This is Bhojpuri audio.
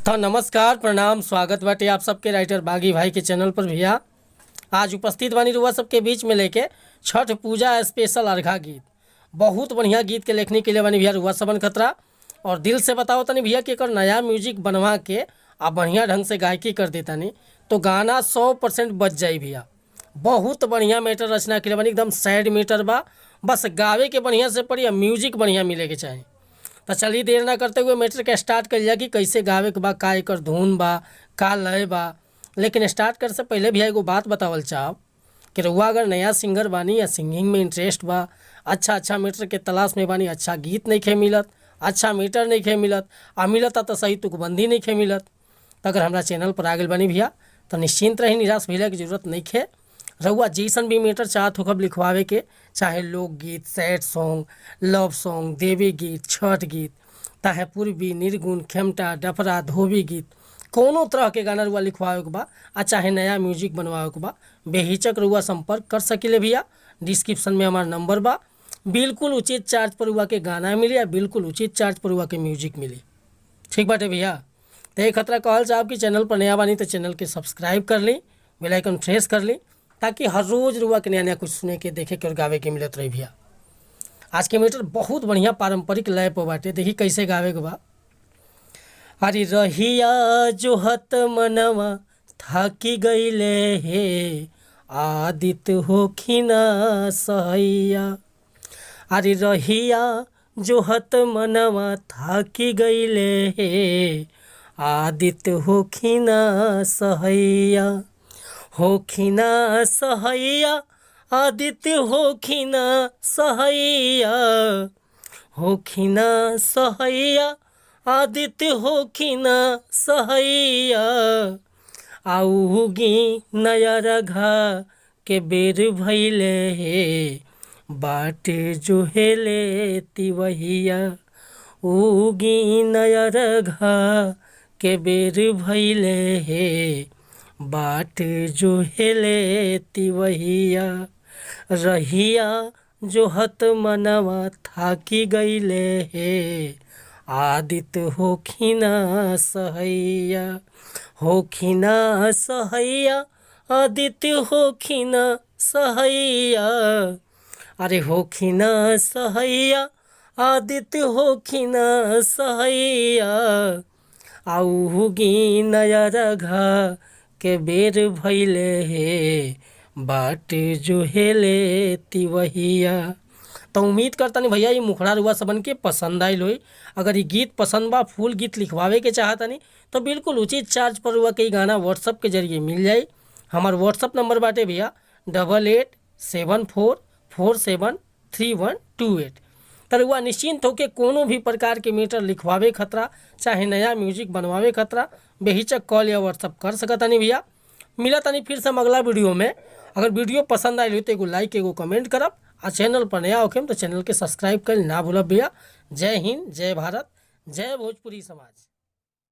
तो नमस्कार, प्रणाम, स्वागत बाटे आप सबके राइटर बागी भाई के चैनल पर। भैया, आज उपस्थित बानी रुआ सबके बीच में लेके छठ पूजा स्पेशल अर्घा गीत। बहुत बढ़िया गीत के लेखनी के लिए बानी भैया रुआ सबन खतरा। और दिल से बताओ तनी भैया कि एकर नया म्यूजिक बनवा के आ बढ़िया ढंग से गायकी कर देतानी तो गाना 100% बच जाई। भैया, बहुत बढ़िया मैटर रचना के लिए बानी, एकदम सैड मैटर बा। बस गावे के बढ़िया से पड़ी आ म्यूजिक बढ़िया मिले के चाही। तो चलिए, देर ना करते हुए मैटर के स्टार्ट कर लिया कि कैसे गावे के बा, का एकर धुन बा, का लय बा। लेकिन स्टार्ट करे से पहले भी एगो बात बतावल चाहब कि रउआ अगर नया सिंगर बानी या सिंगिंग में इंटरेस्ट बा, अच्छा अच्छा मैटर के तलाश में बानी, अच्छा गीत नहीं खे मिलत, अच्छा मीटर नहीं खे मिलत, आ मिलत तो सही तुकबंदी नहीं खे मिलत, तो अगर हमारा चैनल पर आ गइल बानी भैया तो निश्चिंत रही, निराश भइला के जरूरत नहीं खे। रउआ जैसन भी मैटर चाहत होखब लिखवावे के, चाहे लोकगीत, सैड सॉन्ग, लव सॉन्ग, देवी गीत, छठ गीत, चाहे पूर्वी, निर्गुण, खेमटा, डफरा, धोबी गीत, कोनो तरह के गाना रुआ लिखवावे के बा आ चाहे नया म्यूजिक बनवावे के बा, बेहिचक रुआ संपर्क कर सकिले भैया। डिस्क्रिप्शन में हमार नंबर बा। बिल्कुल उचित चार्ज पर रुआ के गाना मिली आ बिल्कुल उचित चार्ज पर रुआ के म्यूजिक मिली। ठीक बाटे भैया? तो ये खतरा कहल साहब कि चैनल पर नया बानी तो चैनल के सब्सक्राइब कर ली, बेल आइकन प्रेस कर ली, ताकि हर रोज़ रुआ के नया नया कुछ सुने के, देखे के और गावे के मिलत रही। भैया, आज के मीटर बहुत बढ़िया पारंपरिक लय पर बाटे। देखी कैसे गावे के बा। अरे रहिया जोहत मनवा थाकी गईले हे, आदित होखिना सहैया। अरे रहिया जोहत मनवा थाकी गईले हे, आदित होखिना सहैया, होखिना सहैया, आदित्य होखिना सहैया, होखिना सहैया, आदित्य होखिना सहैया। आउगी नया रघा के बेर भैले हे, बाट जोहेले तिवहिया। उगी नया रघा के बेर भैले हे, बाट जोहेले तिवहिया। रहिया जोहत मनवा थाकी गईले हे, आदित होखिना सहैया, होखिना सहैया, आदित्य होखिना सहैया। अरे होखिना सहैया, आदित्य होखिना सहैया। आउगी नया रघा के बेर भैले हे, बाट जोहेले तिवहिया। तो उम्मीद करतानी भैया, ये मुखड़ा रुआ सबन के पसंद आइल होई। अगर ये गीत पसंद बा, फुल गीत लिखवावे के चाहतानी तो बिल्कुल उचित चार्ज पर रुआ के ई गाना व्हाट्सअप के जरिए मिल जाई। हमार व्हाट्सअप नंबर बाटे भैया 8874473128। त रुआ निश्चिंत होके कोनो भी प्रकार के मीटर लिखवावे खतरा, चाहे नया म्यूजिक बनवावे खतरा, बेहिचक कॉल या व्हाट्सअप कर सकतानी। भैया, मिलतानी फिर से हम अगला वीडियो में। अगर वीडियो पसंद आयल हो तो एगो लाइक, एगो कमेंट करब आ चैनल पर नया होखेम तो चैनल के सब्सक्राइब कर ना भूलब। भैया, जय हिंद, जय भारत, जय भोजपुरी समाज।